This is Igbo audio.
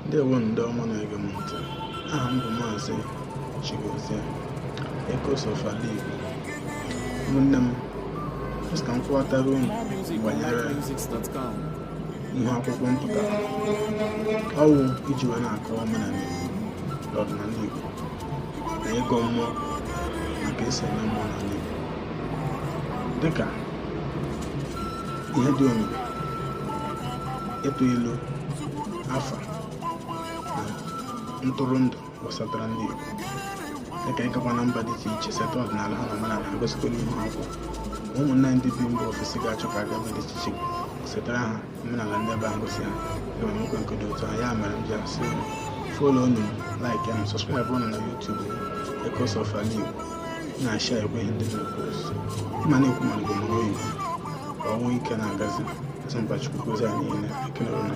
Ndewo ndị ọma na-ege m ntị. Aha m bụ Maazị Chigozie Echoes of Ala Igbo. Ụmụnne m, sị ka m kọwatara unu More music on banyere lightmusics.com. ihe akwụkwọ m pụtara. Ọ wụ iji wee na-akọwa omenala Igbo na ọdịnala Igbo na ịgọ mmụọ na ka esi eme mmụọ n'ala Igbo. Dịka ihe dị omimi, ịtụ ilu, afa na ntụrụndụ gbasatara ndị Igbo, dịka ịgakwa na mba dị iche iche seta ọdịnala ha na omenala ha gosikwa n'ihu akwụkwọ. Ma ụmụnne anyị ndị bi mba ofesi ga-achọ ka aga ebe dị iche iche setara ha omenala ndị ebe ahụ gosi ha, ga emekwa nke dị otu a. Ya mere m ji asị unu follow unu m, like ya, subscribe unu na YouTube Echoes of Ala Igbo, na-ashare ekwe ihe ndị na-epost ma na-ekwu ma Igbo ma n'oyibo, ka ọ nwee ike na-agazi. Asị mkpa Chukwu gozie anyị niile. Ekelere na